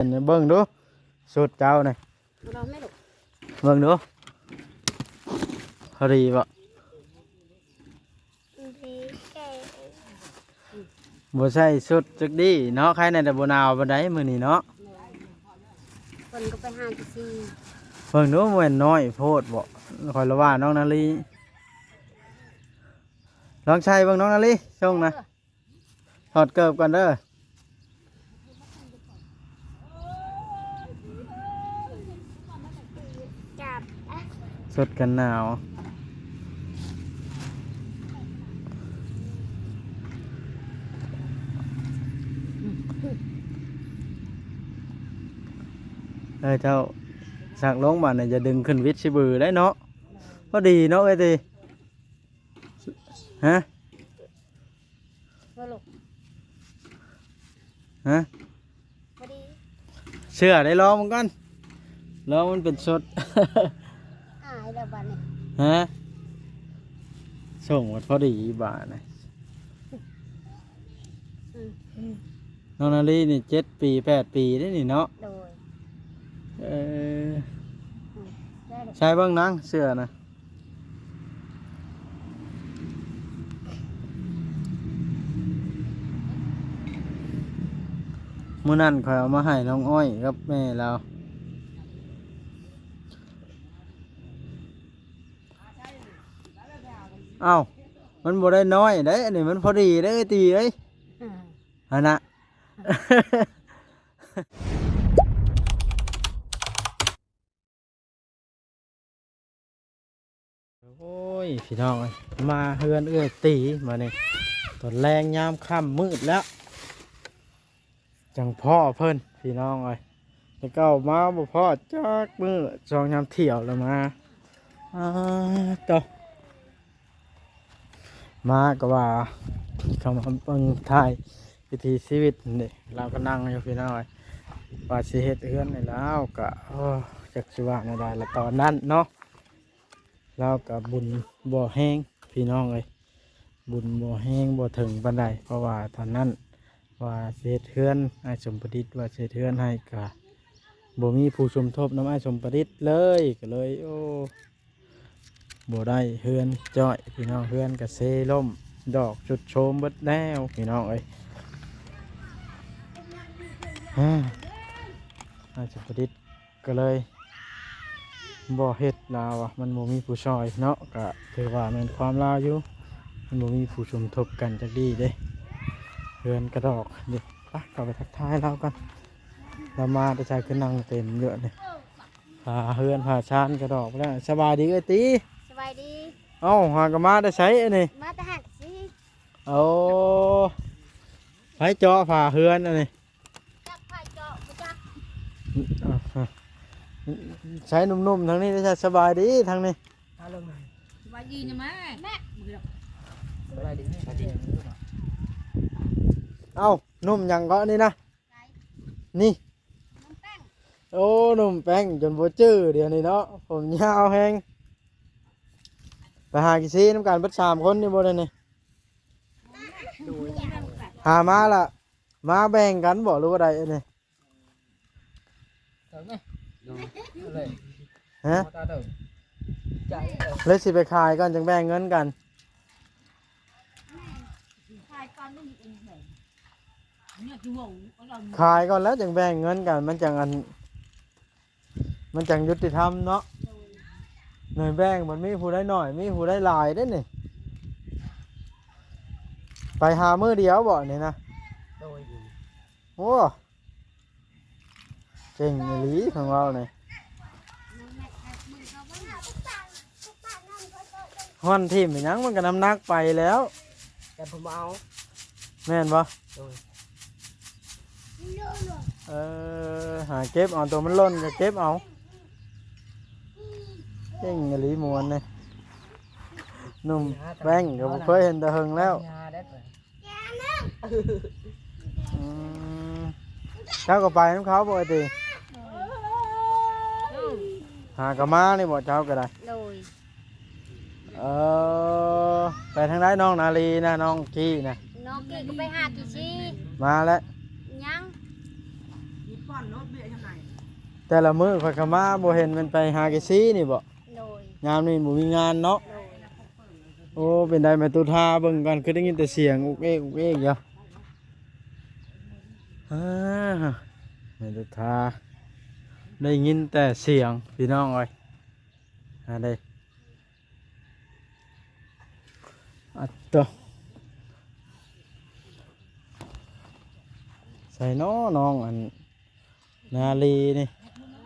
ເບິ່ງດູ ຊຸດເຈົ້ານີ້ ລອງແມ່ລູກ ເບິ່ງດູ ພໍດີບໍ່? ບໍ່ໃສ່ຊຸດຈັກດີ້ເນາະ ໃຄແນ່ແຕ່ບໍ່ໜາວປານໃດມື້ນີ້ເນາະ. ເພິ່ນກໍໄປຫາກິນຊີ້ ເບິ່ງດູ ແມ່ນນ້ອຍໂພດບໍ່? ຂ້ອຍລະວ່ານ້ອງນາລີ ລອງໃສ່ເບິ່ງນ້ອງນາລີ ສົ່ງນະ ເອີ ຖອດເກີບກ່ອນເດີ. ຈັບ ສົດກັນໜາວ ເອີ ເຈົ້າ ສັກລົງບາດນີ້ ຢ່າດຶງຂຶ້ນວິດຊິບືໄດ້ເນາະ. ພໍດີເນາະເອີຍຕິ ຮະ? ບໍ່ລູກ ຮະ? ພໍດີ ເຊື່ອໄດ້ ລອງມັນກ່ອນ ລອງມັນເປັນສົດ ອາຍແລ້ວບາດນີ້ ຮະ? ສົ່ງມັນພໍດີບາດນີ້ ອືມ ນ້ອງນາລີນີ້ເຈັດປີແປດປີເດ້ນີ້ເນາະ ໂດຍ ເອີ ອືມ ໃສ່ເບິ່ງນາງເສື້ອນະ ມື້ນັ້ນຂ້ອຍເອົາມາໃຫ້ນ້ອງອ້ອຍກັບແມ່ລາວ ອ້າວ ມັນບໍ່ໄດ້ນ້ອຍເດ້ ອັນນີ້ມັນພໍດີເດ້ ເອີຍ ຕີເອີຍ ອືມ ຫັ້ນນະ ໂອ້ຍ ພີ່ນ້ອງເອີຍ ມາເຮືອນເອື້ອຍຕີມານີ້ ຕອນແລງຍາມຄ່ຳມືດແລ້ວ ຈັ່ງພໍ້ເພິ່ນ ພີ່ນ້ອງເອີຍ ແຕ່ເກົ່າມາບໍ່ພໍ້ຈັກມື້ ຊ່ວງຍາມທ່ຽວລະມາ ອາ ໂຕ ມາກໍວ່າເຂົ້າມາເບິ່ງຖ່າຍວິຖີຊີວິດນີ້ ລາວກໍນັ່ງຢູ່ພີ່ນ້ອງເອີຍ ວ່າຊິເຮັດເຮືອນໃຫ້ລາວກໍ ໂອ້ ຈັກຊິວ່າແນວໃດລະຕອນນັ້ນເນາະ ລາວກໍບຸນບໍ່ແຮງພີ່ນ້ອງເອີຍ ບຸນບໍ່ແຮງບໍ່ເຖິງປານໃດ ເພາະວ່າຕອນນັ້ນວ່າຊິເຮັດເຮືອນ ອ້າຍສົມປະດິດວ່າຊິເຮັດເຮືອນໃຫ້ ກໍບໍ່ມີຜູ້ສົມທົບນຳອ້າຍສົມປະດິດເລີຍ ກໍເລີຍ ໂອ້ ບໍ່ໄດ້ເຮືອນຈ້ອຍພີ່ນ້ອງ ເຮືອນກະເຊລົ້ມ ດອກຊຸດໂຊມເບິດແລ້ວພີ່ນ້ອງເອີຍ ອ້າຍສົມປະດິດກໍເລີຍບໍ່ເຮັດ ລາວວ່າມັນບໍ່ມີຜູ້ຊ່ອຍເນາະ ກະຖືວ່າແມ່ນຄວາມລາວຢູ່ ມັນບໍ່ມີຜູ້ສົມທົບກັນຈັກດີ້ເດ້ ເຮືອນກະດອກເດ້ ໄປເຂົ້າໄປທັກທາຍລາວກ່ອນ ລາວມາແຕ່ໃສຄືນັ່ງເຕັມຢູ່ນີ້. ຝາເຮືອນຝາຊານກະດອກແລ້ວ ສະບາຍດີເອື້ອຍຕີ ສະບາຍດີ ເອົ້າ ຫາກະມາແຕ່ໃສອັນນີ້ ມາແຕ່ຫາກະຊີ ໂອ້ ໃຜເຈາະຝາເຮືອນອັນນີ້ ຈັກໃຜເຈາະບໍ່ຈັກ ໃສໜຸ່ມໆ ທາງນີ້ ສະບາຍດີທາງນີ້ ສະບາຍດີນະແມ່ ແມ່ ສະບາຍດີ ເອົ້າ ໜຸ່ມຫຍັງເກາະນີ້ນະ ນີ້ ໂອ້ ໜຸ່ມແປ້ງຈົນບໍ່ຈື່ດຽວນີ້ເນາະ ຜົມຍາວແຮງ ໄປຫາກິນຊີ້ນຳກັນເບິດສາມຄົນນີ້ບໍ່ໄດ້ນີ້ ຫາມາລະ ມາແບ່ງກັນບໍ່ ຫຼືວ່າໃດອັນນີ້ ຮະ ຫຼືຊິໄປຂາຍກ່ອນຈັ່ງແບ່ງເງິນກັນ ຂາຍກ່ອນແລ້ວຈັ່ງແບ່ງເງິນກັນ ມັນຈັ່ງອັນ ມັນຈັ່ງຍຸຕິທຳເນາະ ໂດຍ ໜ່ວຍແບ່ງມັນມີຜູ້ໃດໜ້ອຍ ມີຜູ້ໃດຫຼາຍເດ້ນີ້ ໄປຫາມື້ດຽວບໍ່ນີ້ນະ ໂດຍ ໂອ້ ເກັ່ງອີ່ຫຼີຂອງເຮົານີ້ ຮ່ອນຖິ້ມເປັນຫຍັງ ມັນກໍນ້ຳໜັກໄປແລ້ວ ແຕ່ເພິ່ນບໍ່ເອົາ ແມ່ນບໍ່ ໂດຍ ເອີ ຫາເກັບເອົາ ໂຕມັນຫຼົ່ນກໍເກັບເອົາ ເກັ່ງອີ່ຫຼີມ່ວນນີ້ ໜຸ່ມແປ້ງກໍບໍ່ເຄີຍເຫັນແຕ່ເຫິງແລ້ວ ອືມ ເຈົ້າກໍໄປນຳເຂົາບໍ່ຕິ ໂດຍ ຫາກໍມານີ້ບໍ່ ເຈົ້າກໍໄດ້ ໂດຍ ເອີ ໄປທາງໃດນ້ອງນາລີນະ ນ້ອງກີ້ນະ ນ້ອງກີ້ກໍໄປຫາກິນຊີ້ ມາແລ້ວ ຍັງ ແຕ່ລະມື້ຂ້ອຍກໍມາບໍ່ເຫັນແມ່ນໄປຫາເກຊີນີ້ບໍ? ໂດຍ ຍາມນີ້ບໍ່ມີງານເນາະ. ໂດຍ ໂອ້ ເປັນໃດແມ່ຕຸທາ ເບິ່ງກ່ອນ ຄືໄດ້ຍິນແຕ່ສຽງອຸກເອກອຸກເອກຢູ່. ອາ ແມ່ຕຸທາ ໄດ້ຍິນແຕ່ສຽງພີ່ນ້ອງເອີຍ. ອາ ເດ້ ອັດໂຕ ໃສເນາະນ້ອງອັນນາລີນີ້?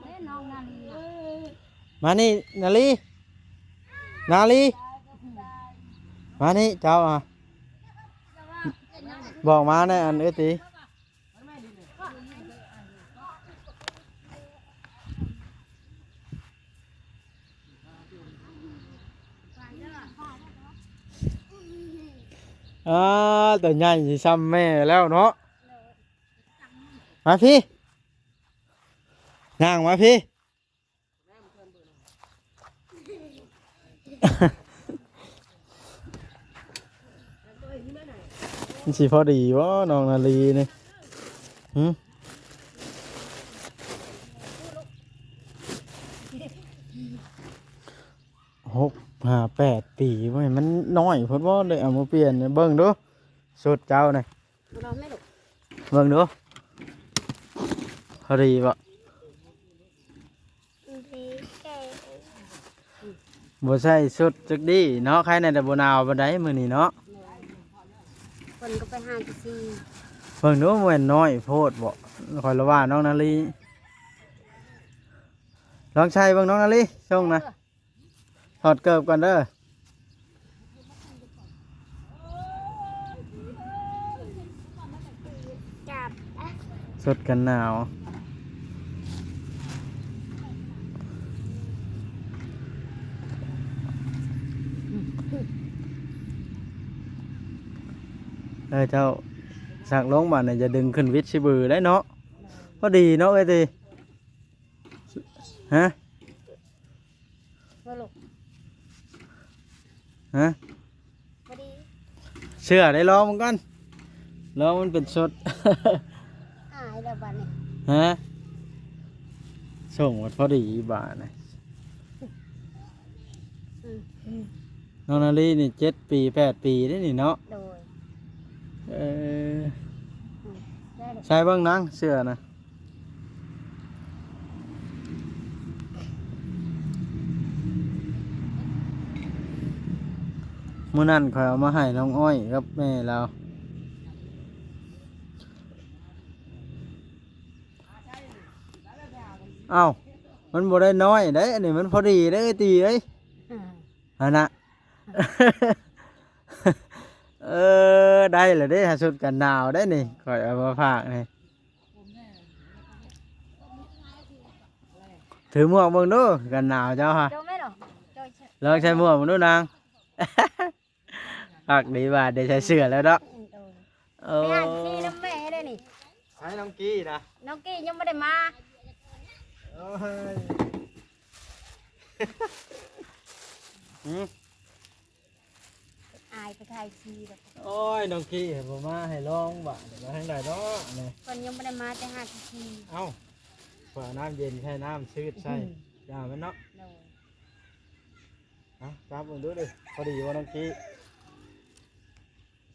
ເດ້ນ້ອງນາລີ ມານີ້ນາລີ ນາລີ ມານີ້ເຈົ້າ ອາ ບອກມາແດ່ອັນເອື້ອຍຕີ. ອາ ຕົວໃຫຍ່ຊິຊ່ຳແມ່ແລ້ວເນາະ. ມາພີ້ ຍ່າງມາພີ້. ມັນຊິພໍດີບໍ່ນ້ອງນາລີນີ້? ຫື ຫົກ ຫ້າ ແປດປີ ໂອ້ຍ ມັນນ້ອຍໂພດບໍ່ ໄດ້ເອົາມາປ່ຽນ. ເບິ່ງດູ ຊຸດເຈົ້ານີ້ ເບິ່ງດູ ພໍດີບໍ່? ບໍ່ໃສ່ຊຸດຈັກດີ້ເນາະ. ໃຄແນ່ແຕ່ບໍ່ໜາວປານໃດມື້ນີ້ເນາະ. ເພິ່ນກໍໄປຫາແຕ່ຊີ້ ເບິ່ງດູ ແມ່ນນ້ອຍໂພດບໍ່? ຂ້ອຍລະວ່ານ້ອງນາລີ ລອງໃສ່ເບິ່ງນ້ອງນາລີ ສົ່ງນະ. ຖອດເກີບກ່ອນເດີ. ຊຸດກັນໜາວ ເອີ ເຈົ້າ ຊັກລົງບາດນີ້ ຢ່າດຶງຂຶ້ນວິດຊິບືໄດ້ເນາະ. ພໍດີເນາະເອີຍຕິ ຮະ? ບໍ່ລູກ ຮະ? ບໍ່ດີ ເຊື່ອໄດ້ ລອງມັນກ່ອນ ລອງມັນເປັນຊຸດ ອາຍແລ້ວບາດນີ້ ຮະ? ສົ່ງໝົດພໍດີບາດນີ້ ອືມ ນ້ອງນາລີນີ້ເຈັດປີແປດປີເດ້ນີ້ເນາະ. ໂດຍ ເອີ ອືມ ໃສ່ເບິ່ງນາງເສື້ອນະ. ມື້ນັ້ນຂ້ອຍເອົາມາໃຫ້ນ້ອງອ້ອຍກັບແມ່ລາວ. ອ້າວ ມັນບໍ່ໄດ້ນ້ອຍເດ້ ອັນນີ້ມັນພໍດີເດ້ ເອື້ອຍຕີເອີຍ. ອືມ ຫັ້ນນະ ເອີ ໄດ້ລະເດ້ ຊຸດກັນໜາວໄດ້ນີ້ ຂ້ອຍເອົາມາຝາກນີ້. ຖືໝວກເບິ່ງດູ ກັນໜາວເຈົ້າຫະ ລອງໃສ່ໝວກເບິ່ງດູນາງ. ຄັກດີວ່າໄດ້ໃສ່ເສື້ອແລ້ວເນາະ. ອືມ ໂດຍ ໂອ້ ໄປຫາທີ່ນຳແມ່ເດ້ນີ້ ໃຜນ້ອງກີ້ນະ? ນ້ອງກີ້ຍັງບໍ່ໄດ້ມາ. ໂອ້ຍ ຫື ອາຍໄປຖ່າຍທີ່ດອກ. ໂອ້ຍ ນ້ອງກີ້ບໍ່ມາໃຫ້ລອງບາດນີ້ ມາທາງໃດເນາະນີ້? ເພິ່ນຍັງບໍ່ໄດ້ມາແຕ່ຫາທີ່. ເອົ້າ ເພື່ອເອົານ້ຳເຢັນໃສ່ ນ້ຳຊືດໃສ່ ອືມ ຢ່າມັນເນາະ. ໂດຍ ເອົາ ຈັບເບິ່ງດູເດີ ພໍດີບໍ່ນ້ອງກີ້?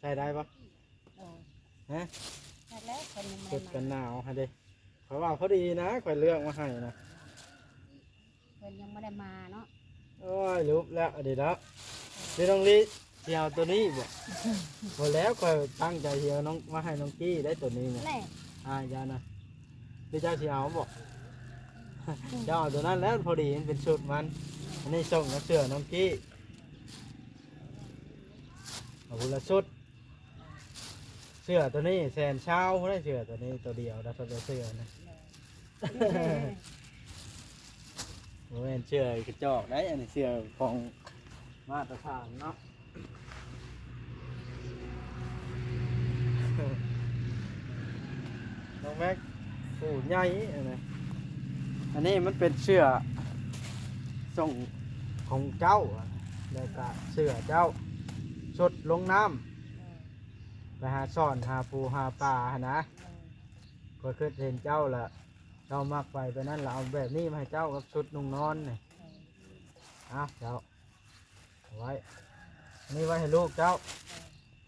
ໃສ່ໄດ້ບໍ່? ໂດຍ ຮະ? ຈັກແລ້ວ ເພິ່ນຍັງບໍ່ໄດ້ມາ ຊຸດກັນໜາວຫັ້ນເດ້ ຂ້ອຍວ່າພໍດີນະ ຂ້ອຍເລືອກມາໃຫ້ນະ. ເພິ່ນຍັງບໍ່ໄດ້ມາເນາະ. ໂອ້ຍ ຫຼຸບແລ້ວອັນນີ້ເນາະ. ເອີ ເປັນນ້ອງລີ້ ຊິເອົາໂຕນີ້ບໍ່? ບໍ່ແລ້ວ ຂ້ອຍຕັ້ງໃຈຊິເອົານ້ອງ ມາໃຫ້ນ້ອງກີ້ໄດ໋ ໂຕນີ້ນະ. ແນ່ ອ້າຍເຈົ້ານະ ຫຼືເຈົ້າຊິເອົາບໍ່? ອືມ ເຈົ້າເອົາໂຕນັ້ນແຫຼະ ພໍດີມັນເປັນຊຸດມັນ. ອັນນີ້ສົ່ງກັບເສື້ອນ້ອງກີ້ ເອົາຄົນລະຊຸດ. ເສື້ອໂຕນີ້ແສນຊາວພຸ້ນເດ້ ເສື້ອໂຕນີ້ໂຕດຽວນະ ເສື້ອນະ ບໍ່ແມ່ນເສື້ອກະຈອກໄດ໋ ອັນນີ້ເສື້ອຂອງມາດຕະຖານເນາະ. ນ້ອງແມັກ ຜູ້ໃຫຍ່ອັນນີ້ ອັນນີ້ມັນເປັນເສື້ອສົ່ງຂອງເຈົ້າ ແລ້ວກະເສື້ອເຈົ້າ ຊຸດລົງນ້ຳ ໄປຫາຊ່ອນຫາປູຫາປາຫັ້ນນະ. ຂ້ອຍຄິດເຫັນເຈົ້າລະ ເຈົ້າມັກໄປແບບນັ້ນລະ ເອົາແບບນີ້ມາໃຫ້ເຈົ້າກັບຊຸດນຸ່ງນອນນີ້. ໂດຍ ເອົາເຈົ້າ ເອົາໄວ້ ອັນນີ້ໄວ້ໃຫ້ລູກເຈົ້າ. ໂດຍ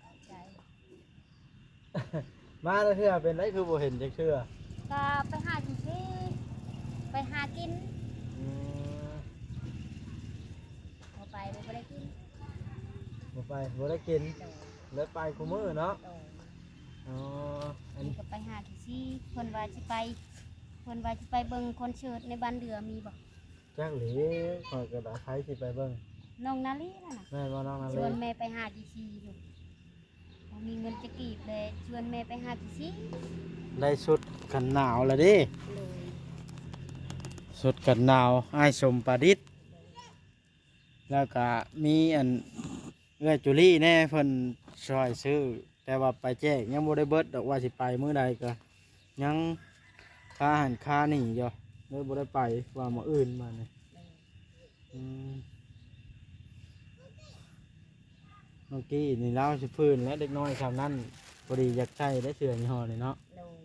ຂອບໃຈ. ມາແຕ່ເທື່ອເປັນໄດ ຄືບໍ່ເຫັນຈັກເທື່ອ? ກໍໄປຫາກິນຊີ້ ໄປຫາກິນ. ອືມ ບໍ່ໄປບໍ່ໄດ້ກິນ. ບໍ່ໄປບໍ່ໄດ້ກິນ. ໂດຍ ແລ້ວໄປຄູ່ມື້ເນາະ. ໂດຍ ອໍ ອັນນີ້ກໍໄປຫາກິນຊີ້ ເພິ່ນວ່າຊິໄປ ເພິ່ນວ່າຊິໄປເບິ່ງຄອນເສີດໃນບ້ານເດືອມີບໍ່? ຈັກແຫຼະ ຂ້ອຍກໍວ່າໃຜຊິໄປເບິ່ງ ນ້ອງນາລີນັ້ນນະ. ແມ່ນບໍ່ນ້ອງນາລີ? ຊວນແມ່ໄປຫາຈີຊີຢູ່ ບໍ່ມີເງິນຈັກກີບແລະ ຊວນແມ່ໄປຫາຈີຊີ. ໄດ້ຊຸດກັນໜາວລະເດ້. ໂດຍ ຊຸດກັນໜາວ ອ້າຍສົມປະດິດ ແລ້ວກະມີອັນ ເອື້ອຍຈູລີແດ່ ເພິ່ນຊ່ອຍຊື້ ແຕ່ວ່າໄປແຈກຍັງບໍ່ໄດ້ເບິດດອກ ວ່າຊິໄປມື້ໃດກໍຍັງຄາຫັ້ນຄານີ້ຢູ່ ເລີຍບໍ່ໄດ້ໄປ ວ່າມື້ອື່ນມານີ້. ອືມ ເມື່ອກີ້ນີ້ລາວຊິຟື້ນແລ້ວ ເດັກນ້ອຍຊ່ຳນັ້ນ ພໍດີຢາກໃສ່ໄດ້ເສື້ອຍີ່ຫໍ້ນີ້ເນາະ. ໂດຍ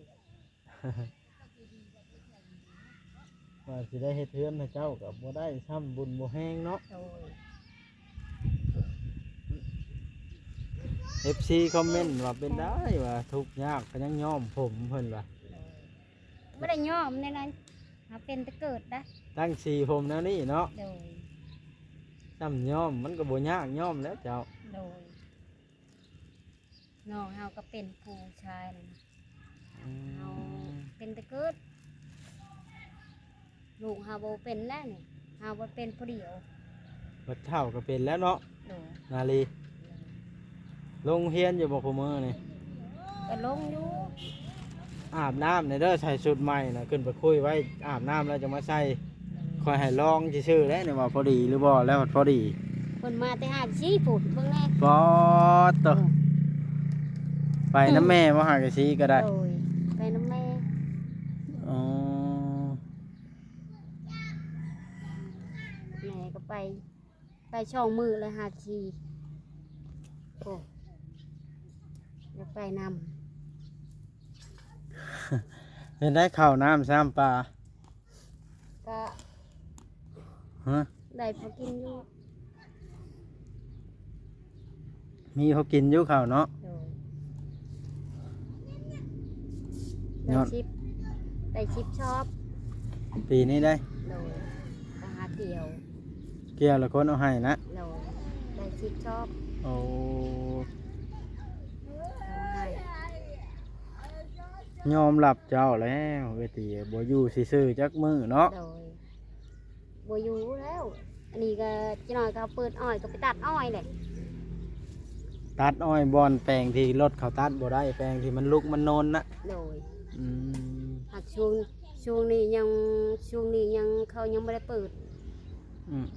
ວ່າຊິໄດ້ເຮັດເຮືອນໃຫ້ເຈົ້າກໍບໍ່ໄດ້ຊ້ຳ ບຸນບໍ່ແຮງເນາະ. ໂດຍ ເອັຟຊີຄອມເມັນວ່າເປັນໄດ້ວ່າທຸກຍາກກໍຍັງຍ້ອມຜົມເພິ່ນວ່າ. ໂດຍ ບໍ່ໄດ້ຍ້ອມແນວໃດ ຫາເປັນແຕ່ເກີດໄດ໋ ຕັ້ງສີຜົມແນວນີ້ເນາະ. ໂດຍ ຊ້ຳຍ້ອມມັນກໍບໍ່ຍາກ ຍ້ອມແລ້ວເຈົ້າ. ໂດຍ ນ້ອງເຮົາກໍເປັນຜູ້ຊາຍນະ ອືມ ເຮົາເປັນແຕ່ເກີດ ລູກເຮົາບໍ່ເປັນແລ້ວນີ້ ເຮົາບໍ່ເປັນຜູ້ດຽວ ບັດເຖົ້າກໍເປັນແລ້ວເນາະ. ໂດຍ ນາລີ ໂດຍ ລົງຮຽນຢູ່ບໍ່ຄູ່ມື້ນີ້? ກໍລົງຢູ່. ອາບນ້ຳແດ່ເດີ ໃສ່ຊຸດໃໝ່ນະ ຂຶ້ນໄປຄຸຍໄວ້ ອາບນ້ຳແລ້ວຈັ່ງມາໃສ່. ຂ້ອຍໃຫ້ລອງຊື່ໆເດ້ນີ້ວ່າພໍດີຫຼືບໍ່ ແລ້ວພໍດີ. ເພິ່ນມາແຕ່ຫາກະຊີພຸ້ນ ເບິ່ງແດ່. ປາດໂທ້ ເອີ ໄປນຳແມ່ບໍ່ ຫາກະຊີກໍໄດ້? ໂດຍ ໄປນຳແມ່. ອໍ ແມ່ກໍໄປ ໄປສອງມື້ແລ້ວຫາກະຊີ. ໂອ້ ຢາກໄປນຳ. ເປັນໄດ ເຂົ້ານ້ຳຊ້ຳປາ? ກະ ຮະ ໄດ້ພໍກິນຢູ່. ມີພໍກິນຢູ່ເຂົ້າເນາະ. ໂດຍ ໄດ້ສິບ ໄດ້ສິບຊອບ ປີນີ້ໄດ໋. ໂດຍ ໄປຫາກ່ຽວ ກ່ຽວແລ້ວຄົນເອົາໃຫ້ນະ. ໂດຍ ໄດ້ສິບຊອບ. ໂອ້ ເອົາໃຫ້ ຍອມຮັບເຈົ້າແລ້ວເອີຍຕິ ບໍ່ຢູ່ຊື່ໆຈັກມື້ເນາະ. ໂດຍ ບໍ່ຢູ່ແລ້ວ ອັນນີ້ກໍຈັກໜ້ອຍກໍເປີດອ້ອຍ ກໍໄປຕັດອ້ອຍແຫຼະ. ຕັດອ້ອຍບ່ອນແປງທີ່ລົດເຂົາຕັດບໍ່ໄດ້ ແປງທີ່ມັນລຸກມັນໂນນນະ. ໂດຍ ອືມ ຫາກຊ່ວງ ຊ່ວງນີ້ຍັງ ຊ່ວງນີ້ຍັງ ເຂົາຍັງບໍ່ໄດ້ເປີດ. ອືມໆ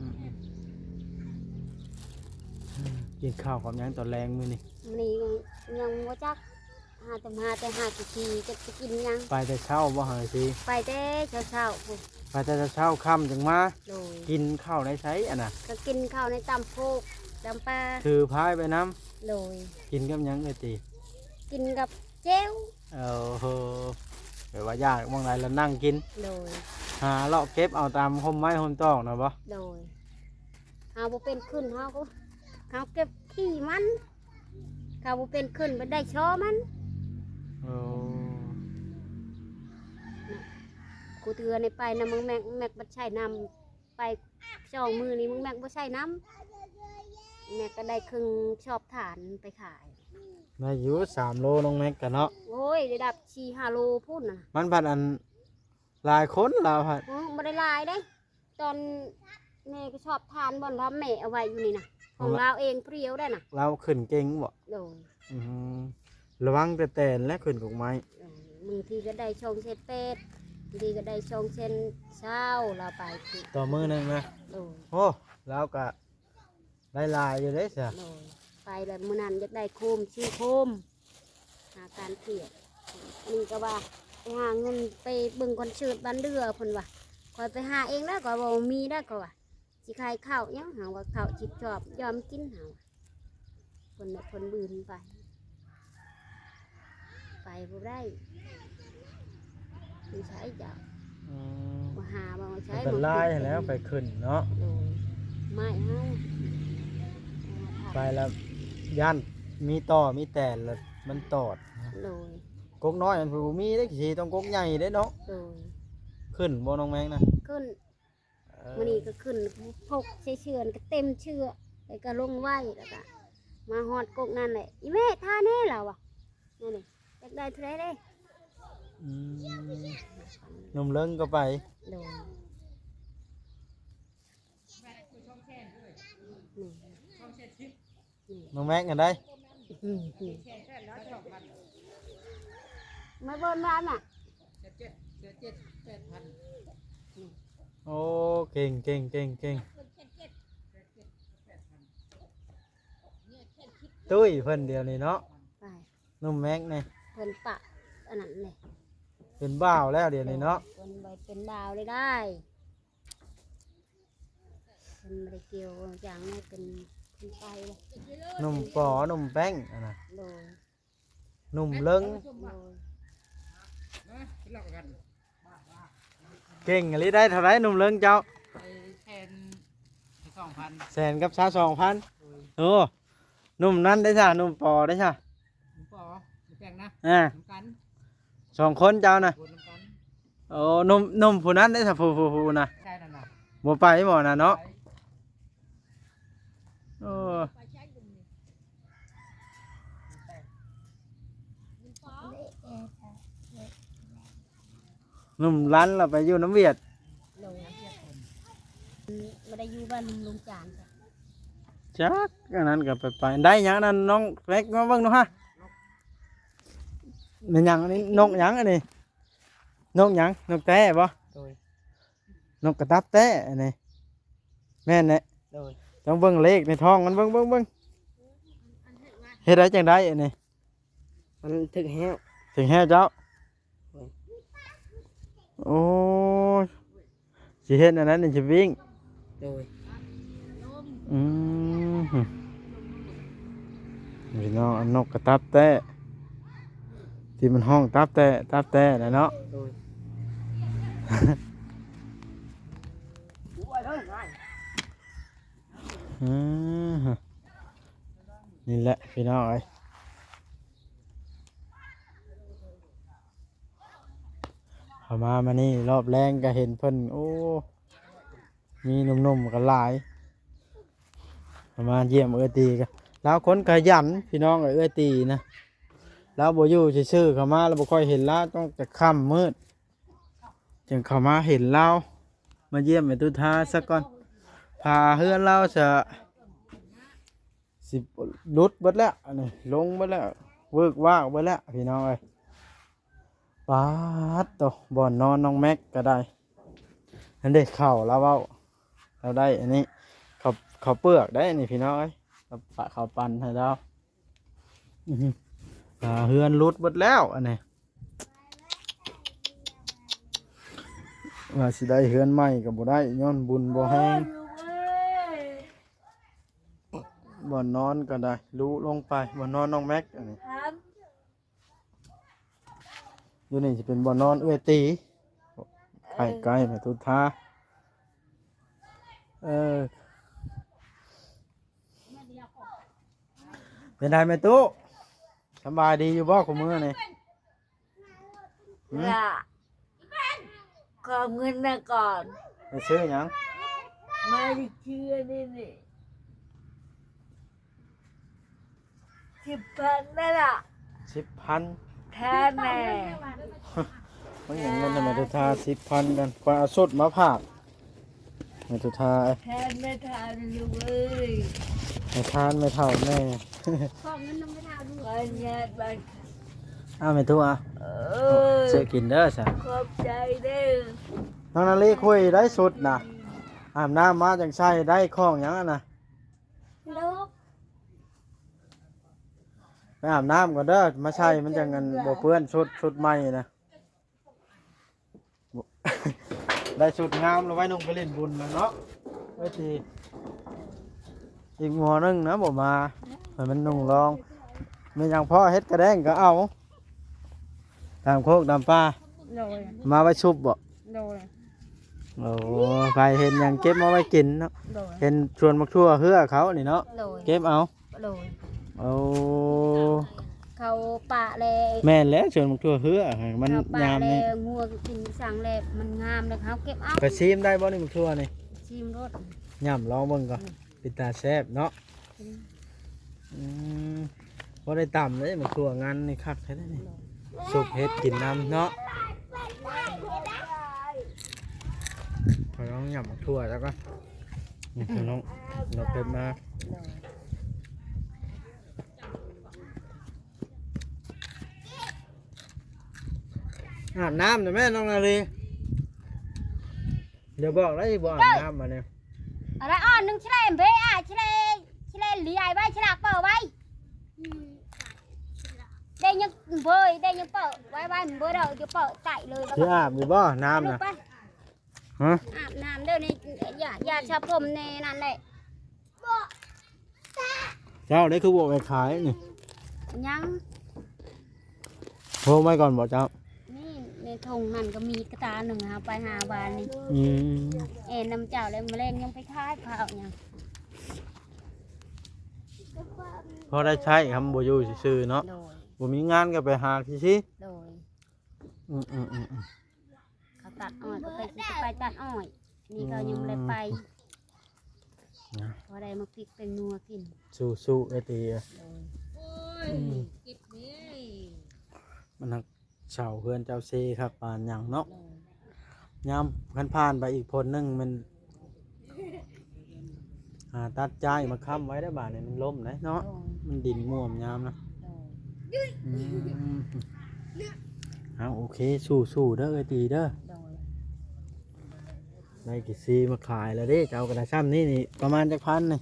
ໆ ກິນເຂົ້າກັບຫຍັງຕອນແລງມື້ນີ້? ມື້ນີ້ຍັງ ຍັງບໍ່ຈັກ ຫາແຕ່ ຫາແຕ່ຫາກະຊີ ຈັກຊິກິນຫຍັງ. ໄປແຕ່ເຊົ້າບໍ່ ຫາກະຊີ? ໄປແຕ່ເຊົ້າໆພຸ້ນ. ໄປແຕ່ເຊົ້າ ຄ່ຳຈັ່ງມາ. ໂດຍ ກິນເຂົ້າໃນໃສອັນນະ? ກໍກິນເຂົ້າໃນຕຳໂພກຕຳປາ ຖືພາຍໄປນຳ. ໂດຍ ກິນກັບຫຍັງເອື້ອຍຕິ? ກິນກັບແຈ່ວ. ໂອ້ໂຫ ແບບວ່າຢາກໝ່ອງໃດລະນັ່ງກິນ. ໂດຍ ຫາເລາະເກັບເອົາຕາມຮົ່ມໄມ້ຮົ່ມຕອກນະບໍ່? ໂດຍ ເຮົາບໍ່ເປັນຂຶ້ນ ເຮົາກໍ ເຮົາເກັບຂີ້ມັນ. ເຂົາບໍ່ເປັນຂຶ້ນບໍ່ໄດ້ຊໍມັນ. ໂອ້ ກູເທື່ອນີ້ໄປນຳບັກແມັກ ແມັກບໍ່ໃສ່ນ້ຳ ໄປສອງມື້ນີ້ບັກແມັກບໍ່ໃສ່ນ້ຳ ແມັກກໍໄດ້ເຄິ່ງຊອບຖ່ານໄປຂາຍ. ໄດ້ຢູ່ສາມໂລນ້ອງແມັກກະເນາະ. ໂອ້ຍ ໄດ້ດັບສີ່ຫ້າໂລພຸ້ນນະ. ມັນພັດອັນ ຫຼາຍຄົນລາວຫັ້ນ. ອື ບໍ່ໄດ້ຫຼາຍເດ້. ຕອນແມ່ກໍຊອບຖ່ານບ່ອນລາວແມ່ເອົາໄວ້ຢູ່ນີ້ນະ ຂອງລາວເອງຜູ້ດຽວໄດ້ນະ. ລາວຂຶ້ນເກັ່ງບໍ? ໂດຍ ອື ລະວັງແຕ່ແຕ່ນແຫຼະຂຶ້ນກົກໄມ້. ເອີ ບາງທີກໍໄດ້ສອງແສນແປດ ບາງທີກໍໄດ້ສອງແສນຊາວ ລາວໄປ ຕໍ່ມື້ໜຶ່ງນະ. ໂດຍ ໂອ້ ລາວກະ ໄດ້ຫຼາຍຢູ່ເດ້ຊະ. ໂດຍ ໄປແລ້ວມື້ນັ້ນຢາກໄດ້ໂຄມ ຊື້ໂຄມ ຫາການກຽດ. ອັນນີ້ກໍວ່າໄປຫາເງິນໄປເບິ່ງຄອນເສີດບ້ານເດືອ ເພິ່ນວ່າ ຂ້ອຍໄປຫາເອງແລ້ວ ຂ້ອຍບໍ່ມີແລ້ວ ຂ້ອຍວ່າ ຊິຂາຍເຂົ້າຫຍັງ ຫາວ່າເຂົ້າຊິບຊອບ ຍອມກິນ ຫາວ່າ ເພິ່ນແບບເພິ່ນບືນໄປ ໄປບໍ່ໄດ້. ຢູ່ໃສເຈົ້າ? ອັນຕະລາຍຫັ້ນແຫຼ້ວ ໄປຂຶ້ນເນາະ ໂດຍ ໄມ້ເຮົາ ໄປແລ້ວຢ້ານມີຕໍ່ມີແຕນ ແລ້ວມັນຕອດ ໂດຍ ກົກນ້ອຍມັນບໍ່ມີເດ້ ຊິຕ້ອງກົກໃຫຍ່ເດ້ເນາະ ໂດຍ ຂຶ້ນບໍ່ນ້ອງແມງນະ? ຂຶ້ນ ເອີ ມື້ນີ້ກໍຂຶ້ນ ພົກໃສ່ເຊືອກະເຕັມເຊືອກ ແລ້ວກໍລົງໄວ້ ແລ້ວກໍມາຮອດກົກນັ້ນແຫຼະ ອີ່ແມ່ ທາແດ່ ລາວວ່າ ນັ້ນນີ້ ຢາກໄດ້ເທົ່າໃດເດ້? ອືມ ໜຸ່ມເລິງກໍໄປ ໂດຍ ນີ້ ນ້ອງແມັກຫັ້ນໃດ ອືມ ມາເບິ່ງວ່ານະ ໂອ້ ເກັ່ງ ເກັ່ງ ເກັ່ງ ເກັ່ງ ຕຸ້ຍເພິ່ນດຽວນີ້ເນາະ ໄປ ໜຸ່ມແມັກນີ້ ເພິ່ນປະອັນນັ້ນເດ້ ເປັນບ່າວແລ້ວດຽວນີ້ເນາະ ເພິ່ນໄປເປັນບ່າວໄດ້ ໄດ້ ເພິ່ນບໍ່ໄດ້ກ່ຽວຫຍັງ ເປັນ ເປັນໄປເດ້ ໜຸ່ມປໍ ໜຸ່ມແປ້ງຫັ້ນນະ ໂດຍ ໜຸ່ມເລິງ ໂດຍ ເກັ່ງອີ່ຫຼີ ໄດ້ເທົ່າໃດໜຸ່ມເລິງເຈົ້າ? ໄດ້ແສນ ສອງພັນ ແສນກັບຊາວສອງພັນ ໂດຍ ໂອ້ ໜຸ່ມນັ້ນໄດ້ຊະ ໜຸ່ມປໍໄດ້ຊະ ໜຸ່ມປໍ ໜຸ່ມແປ້ງນະ ອ່າ ນຳກັນ ສອງຄົນເຈົ້ານະ ຄົນນຳກັນ ໂອ້ ໜຸ່ມ ໜຸ່ມຜູ້ນັ້ນໄດ້ຊະ ຜູ້ ຜູ້ ຜູ້ນະ ໃຊ່ນັ້ນນະ ບໍ່ໄປບໍ່ນະເນາະ ໄປ ໂອ້ ໜຸ່ມລັນລະໄປຢູ່ນຳຫວຽດ ໂດຍ ບໍ່ໄດ້ຢູ່ບ້ານລຸງຈານ ຈັກ ອັນນັ້ນກໍໄປ ໄປ ໄດ້ຫຍັງອັນນັ້ນ ນ້ອງແມັກ ມາເບິ່ງດູຫາ ແມ່ນຫຍັງອັນນີ້ ນົກຫຍັງອັນນີ້ ນົກຫຍັງ ນົກແຕ້ບໍ່? ໂດຍ ນົກກະຕັບແຕ້ອັນນີ້ ແມ່ນແຫຼະ ໂດຍ ຕ້ອງເບິ່ງເລກໃນທ້ອງມັນ ເບິ່ງ ເບິ່ງ ເບິ່ງ ເຮັດໄດ້ຈັ່ງໃດອັນນີ້ ມັນຖືກແຮ້ວ ຖືກແຮ້ວເຈົ້າ ໂດຍ ໂອ້ຍ ຊິເຮັດອັນນັ້ນນີ້ ຊິວິ້ງ ໂດຍ ອືມ ພີ່ນ້ອງ ອັນນົກກະຕັບແຕ້ ທີ່ມັນຮ້ອງຕັບແຕ້ ຕັບແຕ້ນະເນາະ ໂດຍ ອືມ ນີ້ແຫຼະພີ່ນ້ອງເອີຍ ເຂົ້າມາມື້ນີ້ລອບແລງກໍເຫັນເພິ່ນ ໂອ້ ມີໜຸ່ມໆກໍຫຼາຍ ເຂົ້າມາຢ້ຽມເອື້ອຍຕີກໍ ລາວຄົນຂະຫຍັນພີ່ນ້ອງເອີຍ ເອື້ອຍຕີນະ ລາວບໍ່ຢູ່ຊື່ໆ ເຂົ້າມາແລ້ວບໍ່ຄ່ອຍເຫັນລາວ ຕ້ອງແຕ່ຄ່ຳມືດ ຈຶ່ງເຂົ້າມາເຫັນລາວ ມາຢ້ຽມແມ່ຕຸທາສາກ່ອນ ຜ້າເຮືອນລາວສະ ຊິຫຼຸດເບິດແລ້ວ ອັນນີ້ລົງເບິດແລ້ວ ເວີກວາກເບິດແລ້ວພີ່ນ້ອງເອີຍ ປາດໂຕ ບ່ອນນອນນ້ອງແມັກກໍໄດ້ ນັ້ນເດ້ ເຂົ້າລາວເວົ້າ ລາວໄດ້ອັນນີ້ ເຂົ້າ ເຂົ້າເປືອກໄດ້ອັນນີ້ພີ່ນ້ອງເອີຍ ເຂົ້າປະ ເຂົ້າປັ່ນໃຫ້ລາວ ອືຮຶ ອ່າ ເຮືອນຫຼຸດເບິດແລ້ວອັນນີ້ ວ່າຊິໄດ້ເຮືອນໃໝ່ກໍບໍ່ໄດ້ ຍ້ອນບຸນບໍ່ແຮງ ບ່ອນນອນກໍໄດ້ ລຸລົງໄປ ບ່ອນນອນນ້ອງແມັກອັນນີ້ ຢູ່ນີ້ຊິເປັນບ່ອນນອນເອື້ອຍຕີ ໃກ້ໆ ແມ່ຕຸທາ ເອີ ເປັນໃດແມ່ຕຸ ສະບາຍດີຢູ່ບໍ່ຄູ່ມື້ນີ້? ຫືມ? ລະ ຂໍເງິນນະກ່ອນ. ໄປຊື້ຫຍັງ? ມາຊື້ອັນນີ້ນີ້ ສິບພັນນັ້ນລະ. ສິບພັນ? ແທ້ແມ່. ມັນຫຍັງເງິນໃຫ້ແມ່ຕຸທາສິບພັນກັນ? ຂ້ອຍເອົາຊຸດມາຝາກ. ແມ່ຕຸທາ ແທນແມ່ທານລູກເອີຍ ແມ່ທານແມ່ເຖົ້າແມ່ ຂໍເງິນນຳແມ່ທານລູກ ຂໍອະນຸຍາດບັດ ອ້າວ ແມ່ຕຸ ເອີ ຊື້ກິນເດີຊະ ຂອບໃຈເດີ. ນ້ອງນາລີ ຄຸຍໄດ້ຊຸດນະ ອາບນ້ຳມາຈັ່ງໃສ່ໄດ້ ຂອງຫຍັງຫັ້ນນະ ໄປອາບນ້ຳກ່ອນເດີ ມາໃສ່ມັນຈັ່ງອັນບໍ່ເປື້ອນ ຊຸດ ຊຸດໃໝ່ນະ. ໄດ້ຊຸດງາມແລ້ວໄວ້ນຸ່ງໄປຫຼິ້ນບຸນແລ້ວເນາະ ໄວ້ທີ່ອີກໝໍ່ໜຶ່ງນະບໍ່ມາ ໃຫ້ມັນນຸ່ງລອງ ແມ່ນຫຍັງພໍເຮັດກະແດງກໍເອົາ ຕາມໂຄກຕາມປ່າ ໂດຍ ມາໄວ້ຊຸບບໍ່ ໂດຍ ໂອ້ ໃຜເຫັນຫຍັງເກັບມາໄວ້ກິນເນາະ. ໂດຍ ເຫັນສວນໝາກຖົ່ວເຮືອເຂົານີ້ເນາະ. ໂດຍ ເກັບເອົາ. ໂດຍ ໂອ້ ເຂົາປະແລ້ວ. ແມ່ນແລ້ວ ສວນໝາກຖົ່ວເຮືອ ມັນ ເຂົາປະ ຍາມນີ້ ແລ້ວ ງົວກິນສັງແລ້ວ ມັນງາມແລ້ວ ເຮົາເກັບເອົາ. ໄປຊີມໄດ້ບໍ່ນີ້ ໝາກຖົ່ວນີ້? ຊີມໂລດ. ຫຍ້ຳລອງເບິ່ງກ່ອນ. ອືມ ເປັນຕາແຊບເນາະ. ອືມ ອືມ ບໍ່ໄດ້ຕຳເດ້ ໝາກຖົ່ວງັນນີ້ຄັກແທ້ເດ້ນີ້. ໂດຍ ສຸກເຮັດກິນນຳເນາະ. ຂໍລອງຫຍ້ຳໝາກຖົ່ວແລ້ວກໍ ນີ້ພີ່ນ້ອງ ເອົາເກັບມາ. ໂດຍ ອາບນ້ຳນະແມ່ນ້ອງນາລີ. ດຽວບອກໄດ້ບໍ່ອາບນ້ຳມານີ້. ອະລະ ອ່ອນໜຶ່ງ ຊິແລເບອາ ຊິແລ ຊິແລຫຼຽໄວ້ ຊິລາກເປີໄວ້. ອືມ ໄດ້ຍັງເບີຍ ໄດ້ຍັງເປີໄວ້ໄວ້ ມັນເບີດອກ ດຽວເປີໃສ່ເລີຍ. ຊິອາບຢູ່ບໍ່ນ້ຳນະ? ໄປ ຮະ? ອາບນ້ຳເດີນີ້ ຢາ ຢາສະຜົມແນ່ນັ້ນແຫຼະ. ເຈົ້າໄດ້ຄືບໍ່ໄປຂາຍນີ້? ຍັງ. ໂຮມໄວ້ກ່ອນບໍ່ເຈົ້າ? ນີ້ໃນຖົງນັ້ນກໍມີກະຕາໜຶ່ງ ເຮົາໄປຫາວານນີ້. ອືມ ແອນນຳເຈົ້າແລ້ວ ມະແລງຍັງໄປຂາຍເຂົາຫຍັງ ພໍໄດ້ໃຊ້ ຄຳບໍ່ຢູ່ຊື່ໆເນາະ. ໂດຍ ບໍ່ມີງານກໍໄປຫາຊື່ໆ. ໂດຍ ອືມໆໆໆ ເຂົາຕັດອ້ອຍ ກໍໄປ ຊິໄປຕັດອ້ອຍ ນີ້ເຂົາຍັງບໍ່ໄດ້ໄປ. ອືມ ນະ ພໍໄດ້ມາພິກແປ້ງນົວກິນ. ສູ້ໆ ເອີຍຕີ. ໂດຍ ໂອ້ຍ ອືມ ເຈັບເດ້ ມັນຮັກເສົາເຮືອນເຈົ້າເຊຄັກປານຫຍັງເນາະ. ໂດຍ ຍາມຄັນຜ່ານໄປອີກພົນໜຶ່ງ ມັນ ອ່າ ຕັດຈ້າຍມາຄ້ຳໄວ້ໄດ້ບາດນີ້ ມັນລົ້ມໄດ໋ເນາະ. ໂດຍ ມັນດິນມ່ວມຍາມນະ. ໂດຍ ອືມ ເອົາ ໂອເຄ ສູ້ໆເດີ ເອີຍຕີເດີ. ໂດຍ ໄດ້ກີ່ຊີມາຂາຍແລ້ວເດ້ ເຈົ້າກໍໄດ້ຊ່ຳນີ້ນີ້ ປະມານຈັກພັນນີ້?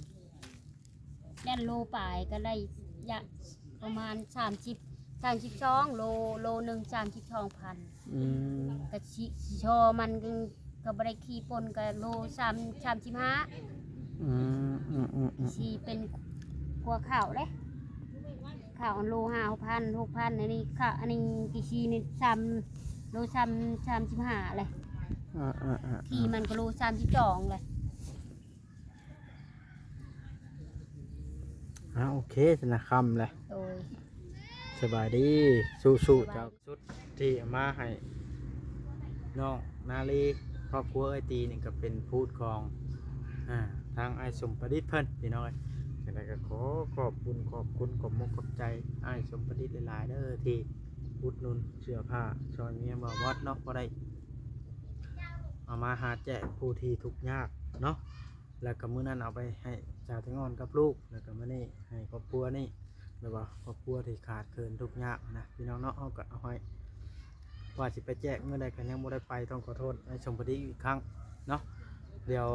ແມ່ນໂລປາຍກໍໄດ້ ຍະ ປະມານສາມສິບ ສາມສິບສອງ ໂລ ໂລໜຶ່ງສາມສິບສອງພັນ. ອືມ ກະຊິ ຊິຊໍມັນກໍ ກໍບໍ່ໄດ້ຂີ້ປົນ ກໍໂລສາມ ສາມສິບຫ້າ. ອືມ ອືມໆໆ ຊິເປັນກວ່າເຂົ້າເດ້ ເຂົ້າໂລຫ້າ ຫົກພັນ ຫົກພັນ. ອັນນີ້ເຂົ້າ ອັນນີ້ກີ່ຊີນີ້ສາມ ໂລສາມ ສາມສິບຫ້າແຫຼະ. ອ່າໆໆ ຂີ້ມັນກໍໂລສາມສິບສອງແຫຼະ. ອ່າ ໂອເຄ ຊະນະ ຄ່ຳແຫຼະ. ໂດຍ ສະບາຍດີ ສູ້ໆ ເຈົ້າ. ຊຸດທີ່ເອົາມາໃຫ້ນ້ອງນາລີ ຄອບຄົວເອື້ອຍຕີນີ້ ກໍເປັນພູດຂອງ ອ່າ ທາງອ້າຍສົມປະດິດເພິ່ນ ພີ່ນ້ອງເອີຍ. ຈັ່ງໃດກໍຂໍຂອບບຸນຂອບຄຸນ ຂອບມຸກຂອບໃຈອ້າຍສົມປະດິດຫຼາຍໆເດີ ທີ່ອຸດໜູນເສື້ອຜ້າຊ່ອຍເມຍບ່າວບອດເນາະ, ພໍໄດ້ເອົາມາຫາແຈກຜູ້ທີ່ທຸກຍາກເນາະ. ແລ້ວກໍມື້ນັ້ນເອົາໄປໃຫ້ສາວແຕງອ່ອນກັບລູກ, ແລ້ວກໍມື້ນີ້ໃຫ້ຄອບຄົວນີ້ ແບບວ່າຄອບຄົວທີ່ຂາດເຂີນທຸກຍາກນະ ພີ່ນ້ອງເນາະ. ເຮົາກໍເອົາໃຫ້ ວ່າຊິໄປແຈກມື້ໃດກໍຍັງບໍ່ໄດ້ໄປ, ຕ້ອງຂໍໂທດໃຫ້ສົມພະດີອີກຄັ້ງເນາະ. ດຽວ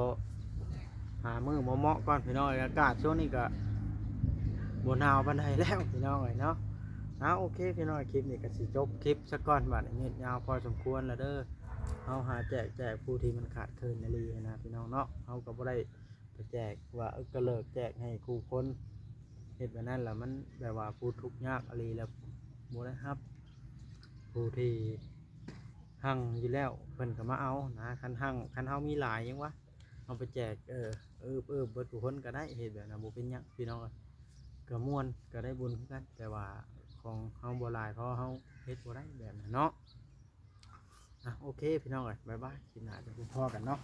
ຫາມື້ເໝາະໆກ່ອນ ພີ່ນ້ອງເອີຍ. ອາກາດຊ່ວງນີ້ກໍບໍ່ໜາວປານໃດແລ້ວ ພີ່ນ້ອງເອີຍເນາະ. ເອົາ ໂອເຄ ພີ່ນ້ອງ, ຄລິບນີ້ກໍຊິຈົບຄລິບຊະກ່ອນ, ບາດນີ້ຍືດຍາວພໍສົມຄວນແລ້ວເດີ. ເຮົາຫາແຈກ ແຈກຜູ້ທີ່ມັນຂາດເຂີນອີ່ຫຼີນະ ພີ່ນ້ອງເນາະ. ເຮົາກໍບໍ່ໄດ້ ໄປແຈກວ່າ ເອີ ກະເລີກແຈກໃຫ້ຄູ່ຄົນ, ເຮັດແບບນັ້ນລະມັນແບບວ່າຜູ້ທຸກຍາກອີ່ຫຼີລະບໍ່ໄດ້ຮັບ. ຜູ້ທີ່ຮັ່ງຢູ່ແລ້ວເພິ່ນກໍມາເອົານະ, ຄັນຮັ່ງ ຄັນເຮົາມີຫຼາຍຫຍັງວະ ເຮົາໄປແຈກ ເອີ ເອີບໆເບິດທຸກຄົນກໍໄດ້, ເຮັດແບບນັ້ນບໍ່ເປັນຫຍັງ ພີ່ນ້ອງເອີຍ. ກໍມ່ວນ ກໍໄດ້ບຸນຄືກັນ, ແຕ່ວ່າຂອງເຮົາບໍ່ຫຼາຍພໍ ເຮົາເຮັດບໍ່ໄດ້ແບບນັ້ນເນາະ. ອ່ະ ໂອເຄ ພີ່ນ້ອງເອີຍ ບາຍບາຍ, ຄລິບໜ້າຈະພົບພໍ້ກັນເນາະ.